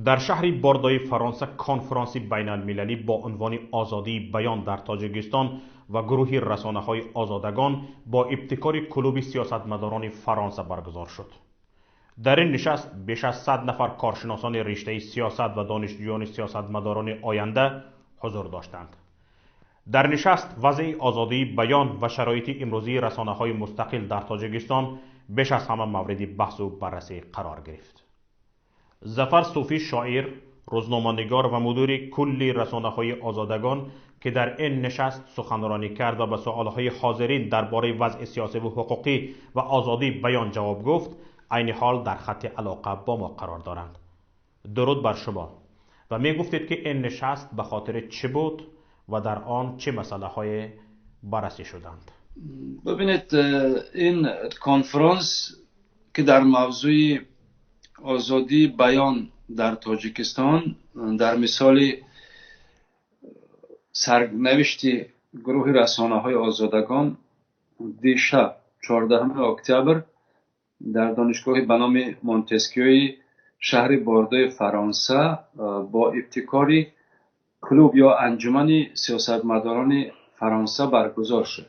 Дар шаҳри Бордои Фаронса конфронси байналмилалӣ бо унвони «Озодии баён дар Тоҷикистон ва гурӯҳи расонаҳои озодагон» бо ибтикори Клуби сиёсатмадорони Фаронса баргузор шуд. Дар ин нишаст беш аз 100 нафар коршиносони риштаи сиёсат ва донишҷӯёни сиёсатмадорони оянда ҳузур доштанд. Дар нишаст вазъи озодии баён ва шароити имрӯзии расонаҳои мустақил дар Тоҷикистон беш аз ҳама мавриди баҳсу баррасӣ қарор гирифт. Зафар Суфӣ, шоир, рӯзноманигор ва мудири кулли расонаҳои озодагон, ки дар ин нишаст суханронӣ кард ва ба суолҳои ҳозирин дар бораи вазъи сиёсиву ҳуқуқӣ ва озодии баён ҷавоб гуфт, айни ҳол дар хатти алоқа бо мо қарор доранд. Дуруд бар шумо. Ва мегуфтед, ки ин нишаст ба хотири чӣ буд ва дар он чӣ масъалаҳое баррасӣ шуданд? Бибинед, ин конфронс, ки дар мавзӯи озодии баён дар Тоҷикистон дар мисоли сарнавишти гурӯҳи расонаҳои озодагон, дишаб, 14 октябр, дар донишгоҳи ба номи Монтескиёи шаҳри Бордои Фаронса бо ибтикори клуб ё анҷумани сиёсатмадорони Фаронса баргузор шуд.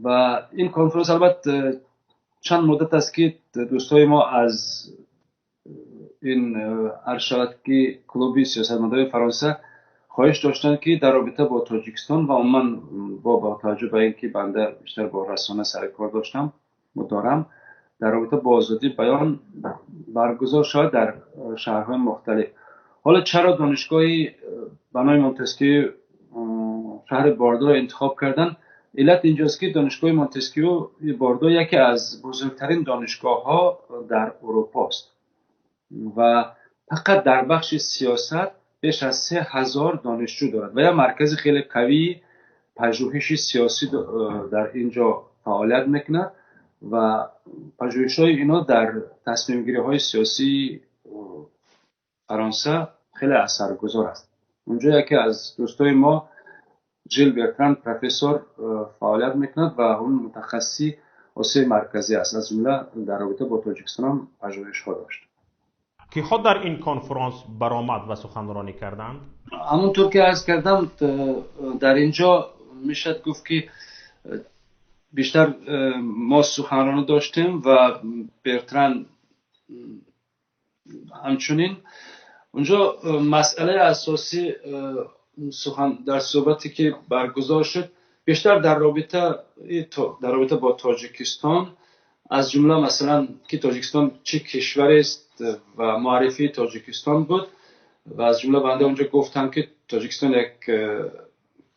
Ва ин конфронс, албатта, чанд муддат аст, ки дӯстои мо аз ин, арз шавад ки, клуби сиёсатмадорони Фаронса хоҳиш доштанд, ки дар робита бо Тоҷикистон ва умуман бо таваҷҷӯҳ ба ин ки банда бештар бо расона сари кор доштам, дорам, дар робита бо озодии баён баргузор шавад дар шаҳрҳои мухталиф. Ҳоло чаро донишгоҳи ба номи Монтескиё шаҳри Бордоро интихоб карданд? Иллат инҷост, ки донишгоҳи Монтескиё Бордо яке аз бузургтарин донишгоҳҳо дар Урупо аст ва фақат дар бахши сиёсат беш аз 3000 донишҷӯ дорад ва як маркази хеле қавии пажӯҳиши сиёсӣ дар ин ҷо фаъолият мекунад ва пажӯҳишҳои ино дар тасмимгириҳои сиёсии Фаронса хеле асаргузор аст. Унҷо яке аз дӯстои мо, Жил Бертран, профессор, фаъолият мекунад ва он мутахассиси Осиёи Марказӣ аст, аз ҷумла дар робита бо Тоҷикистон ҳам пажӯҳишҳо дошт. Киҳо дар ин конфронс баромад ва суханронӣ карданд? Ҳамонтур ки арз кардам, дар инҷо мешавад гуфт, ки бештар мо суханронӣ доштем ва Бертран ҳамчунин. Унҷо масъалаи асосӣ сухан дар суҳбате ки баргузор шуд, бештар дар робита бо Тоҷикистон, аз ҷумла масалан, ки Тоҷикистон чӣ кишварест ва муаррифии Тоҷикистон буд. Ва аз ҷумла банда онҷо гуфтам, ки Тоҷикистон як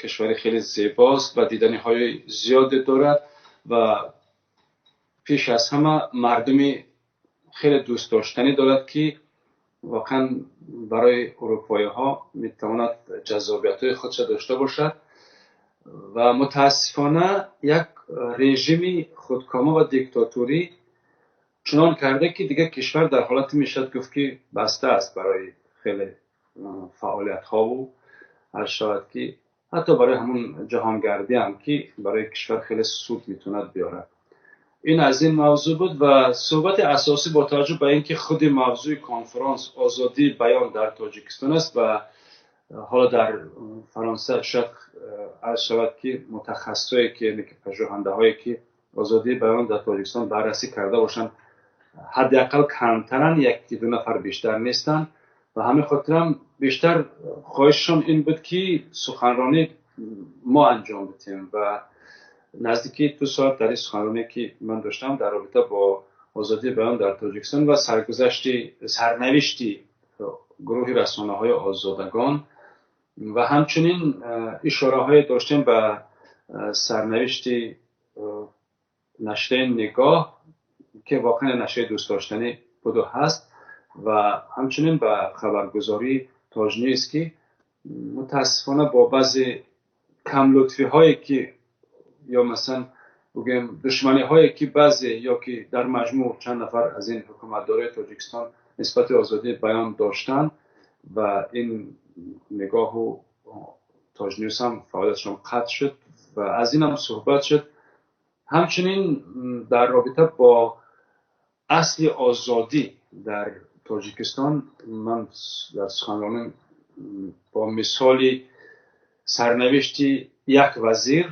кишвари хеле зебост ва диданиҳои зиёде дорад ва пеш аз ҳама мардуми хеле дӯстдоштанӣ дорад, ки воқеан барои урупоиҳо метавонад ҷаззобиятҳои худша дошта бошад. Ва мутаассифона як режими худкома ва диктатурӣ чунон карда, ки дигар кишвар дар ҳолате, мешавад гуфт, ки баста аст барои хеле фаъолиятҳову, арз шавад ки, ҳатто барои ҳамун ҷаҳонгардӣ ҳам, ки барои кишвар хеле суд метавонад биёрад. Ин аз ин мавзӯъ буд. Ва суҳбати асосӣ, бо таваҷҷӯҳ ба ин ки худи мавзӯи конфронс озодии баён дар Тоҷикистон аст ва ҳоло дар Фаронса шояд, арз шавад ки, мутахассисое ки, яъне ки пажӯҳандаҳое ки озодии баён дар Тоҷикистон баррасӣ карда бошанд, ҳадди ақал камтаранд, яки ду нафар бештар нестанд. Ва ҳамин хотирам бештар хоҳишшон ин буд, ки суханронӣ мо анҷом бидиҳем. Ва наздики 2 соат дар ин суханроние, ки ман доштам дар робита бо озодии баён дар Тоҷикистон ва саргузашти, сарнавишти гурӯҳи расонаҳои озодагон ва ҳамчунин ишораҳое доштем ба сарнавишти нашрияи «Нигоҳ», ки воқеан нашрияи дӯстдоштанӣ буду ҳаст, ва ҳамчунин ба хабаргузории «Тоҷньюз», ки мутаассифона бо баъзе камлутфиҳое ки ё масалан бигӯем, душманиҳое ки баъзе ё ки дар маҷмӯъ чанд нафар аз ин ҳукуматдорои Тоҷикистон нисбати озодии баён доштанд ва ин «Нигоҳу» «Тоҷньюз» ҳам фаъолиятшон қатъ шуд ва аз ин ҳам суҳбат шуд. Ҳамчунин дар робита бо асли озодӣ дар Тоҷикистон ман дар суханронӣ бо мисоли сарнавишти як вазир,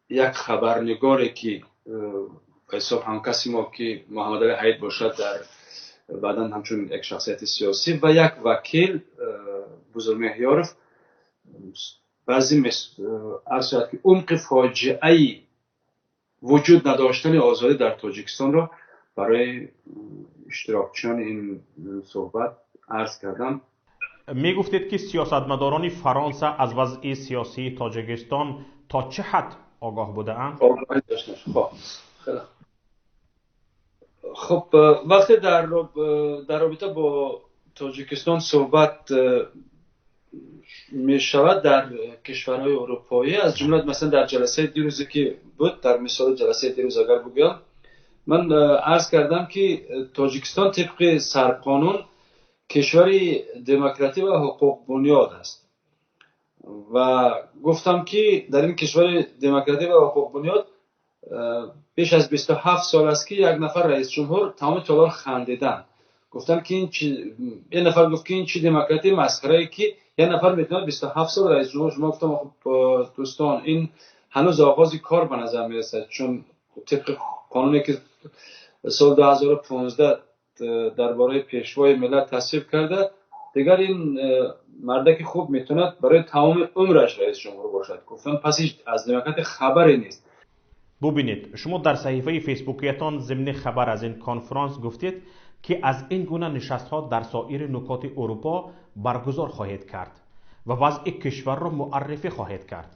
як хабарнигоре ки ба ҳисоб ҳамкаси мо ки Муҳаммадалӣ Ҳаид бошад, дар баъдан ҳамчун як шахсияти сиёсӣ ва як вакил Бузургмеҳёров, баъзе арз шавад ки умқи фоҷиаи вуҷуд надоштани озодӣ дар Тоҷикистонро барои иштирокчиёни ин суҳбат арз кардам. Мегуфтед ки сиёсатмадорони Фаронса аз вазъи сиёсии Тоҷикистон то чӣ ҳад огоҳ будаанд? Хуб, вақте дар робита бо Тоҷикистон суҳбат мешавад дар кишварҳои аврупоӣ, аз ҷумла масалан дар ҷаласаи дирӯзе ки буд, дар мисоли ҷаласаи дирӯз агар бигӯям, ман арз кардам ки Тоҷикистон тибқи сарқонун кишвари демократӣ ва ҳуқуқбунёд аст ва гуфтам ки дар ин кишвари демократӣ ва ҳуқуқбунёд беш аз 27 сол аст ки як нафар раис ҷумҳур тамоми толор хандиданд. Гуфтанд ки як нафар гуфт ки ин чи демократии масхарае ки як нафар метавонад 27 сол раис ҷумҳур. Шумо гуфтам дӯстон, ин ҳанӯз оғози кор ба назар мерасад, чун тибқи қонуне ки соли 2015 дар бораи пешвои миллат тасвиб карда, дигар ин мардаки хуб метавонад барои тамоми умраш раис ҷумҳур бошад. Гуфтанд пас ҳеҷ аз демократия хабаре нест. Бубинед, шумо дар саҳифаи фейсбукиятон зимни хабар аз ин конфронс гуфтед ки аз ин гуна нишастҳо дар соири нукоти Урупо баргузор хоҳед кард ва вазъи кишварро муаррифӣ хоҳед кард.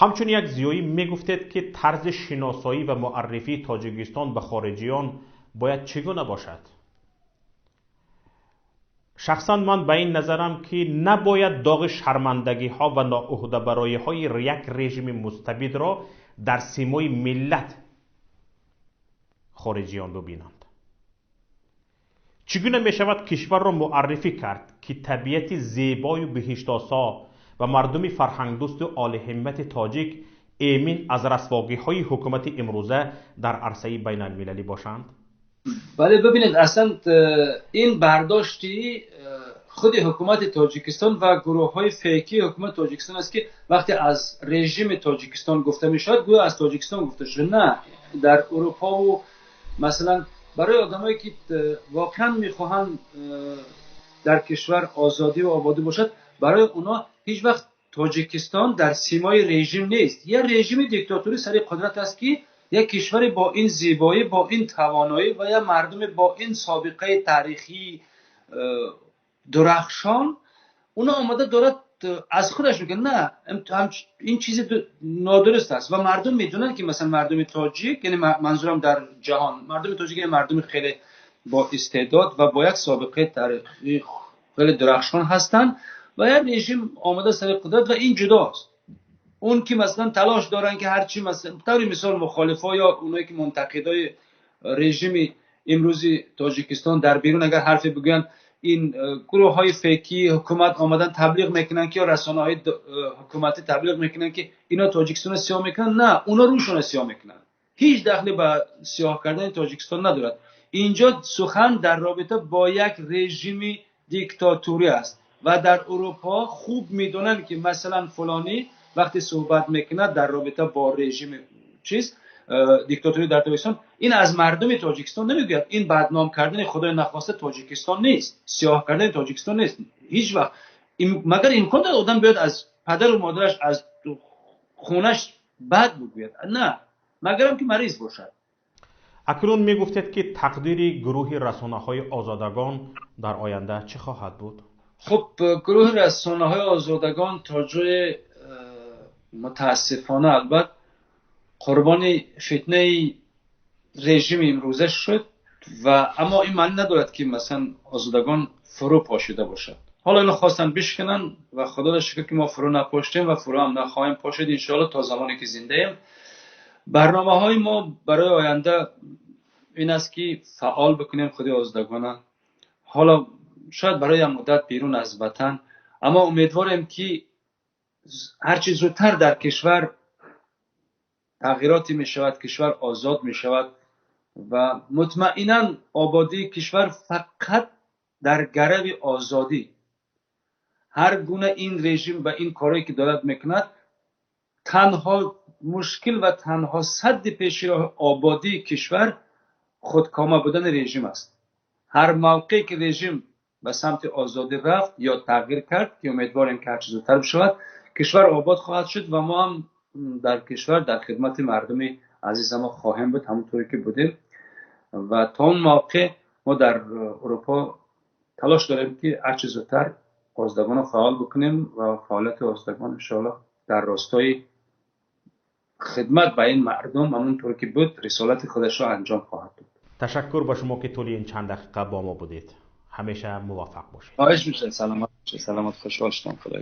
Ҳамчун як зиёӣ мегуфтед ки тарзи шиносоӣ ва муаррифии Тоҷикистон ба хориҷиён бояд чӣ гуна бошад? Шахсан ман ба ин назарам ки набояд доғи шармандагиҳо ва ноуҳдабароиҳои як режими мустабидро дар симои миллат хориҷиён бибинанд. Чӣ гуна мешавад кишварро муаррифӣ кард ки табиати зебою биҳиштосо ва мардуми фарҳангдӯсту олиҳиммати тоҷик эмин аз расвогиҳои ҳукумати имрӯза дар арсаи байналмилалӣ бошанд? Бале, бибинед, аслан ин бардошти худи ҳукумати Тоҷикистон ва гурӯҳҳои фейкии ҳукумати Тоҷикистон аст ки вақте аз режими Тоҷикистон гуфта мешавад, гӯё аз Тоҷикистон гуфта шуда. На, дар Урупову масалан барои одамое ки воқеан мехоҳанд дар кишвар озодӣ ва ободӣ бошад, барои онҳо ҳеҷ вақт Тоҷикистон дар симои режим нест. Як режими диктаторӣ сари қудрат аст ки як кишваре бо ин зебоӣ, бо ин тавоноӣ ва як мардуме бо ин собиқаи таърихии дурахшон, оно омада дорад аз худаш мегӯяд. На, ин чизи нодуруст аст ва мардум медонанд ки масалан мардуми тоҷик, яъне манзурам дар ҷаҳон мардуми тоҷик, яъне мардуми хеле бо истеъдод ва бо як собиқаи таърихии хеле дурахшон ҳастанд ва як режим омада сари қудрат ва ин ҷудост. Он ки масалан талош доранд ки ҳарчи масалан таври мисол мухолифо ё оное ки мунтақидои режими имрӯзи Тоҷикистон дар берун агар ҳарфе бигӯянд, ин гурӯҳҳои фейкии ҳукумат омадан таблиғ мекунанд ки ё расонаҳои ҳукуматӣ таблиғ мекунанд ки ино Тоҷикистонро сиёҳ мекунанд. На, оно рӯшонро сиёҳ мекунанд. Ҳеҷ дахле ба сиёҳ кардани Тоҷикистон надорад. Инҷо сухан дар робита бо як режими диктатурӣ аст ва дар Урупо хуб медонанд ки масалан фалонӣ вақте суҳбат мекунад дар робита бо режими чиз диктаторӣ дар Тоҷикистон, ин аз мардуми Тоҷикистон намегӯяд. Ин бадном кардани худои нахоста Тоҷикистон нест, сиёҳ кардани Тоҷикистон нест ҳеҷ вақт. Магар имкон дорад одам биёяд аз падару модараш, аз хонаш бад бигӯяд? На, магарам ки мариз бошад. Акнун мегуфтед ки тақдири гурӯҳи расонаҳои озодагон дар оянда чӣ хоҳад буд? Хуб, гурӯҳи расонаҳои озодагон то ҷое мутаассифона албат қурбони фитнаи режими имрӯза шуд ва аммо ин маъни надорад ки масалан озодагон фурӯ пошида бошад. Ҳоло ино хостанд бишкананд ва худоро шукр ки мо фурӯ напоштем ва фурӯ ҳам нахоҳем пошид иншоалло то замоне ки зиндаем. Барномаҳои мо барои оянда ин аст ки фаъол бикунем худи озодагона, ҳоло шояд барои як муддат берун аз ватан, аммо умедворем ки ҳарчи зудтар дар кишвар тағйироте мешавад, кишвар озод мешавад. و مطمئنا آبادی کشور فقط در گرو آزادی. هر گونه این رژیم و این کارهایی که دارد میکند، تنها مشکل و تنها سد پیش راه آبادی کشور خودکامه بودن رژیم است. هر موقعی که رژیم به سمت آزادی رفت یا تغییر کرد، که امیدواریم که هرچه زودتر بشود، کشور آباد خواهد شد و ما هم در کشور در خدمت مردم عزیز ما خواهیم بود، همونطوری که بودیم. و تا اون موقع ما در اروپا تلاش داریم که هرچه زودتر آزادگان رو فعال بکنیم و فعالیت آزادگان انشاءالله در راستای خدمت به این مردم، همونطور که بود، رسالت خودش را انجام خواهد داد. تشکر به شما که طول این چند دقیقه با ما بودید. همیشه موفق باشید. خواهش میشه. سلامت، سلامت. خوشحال شدم. خدا.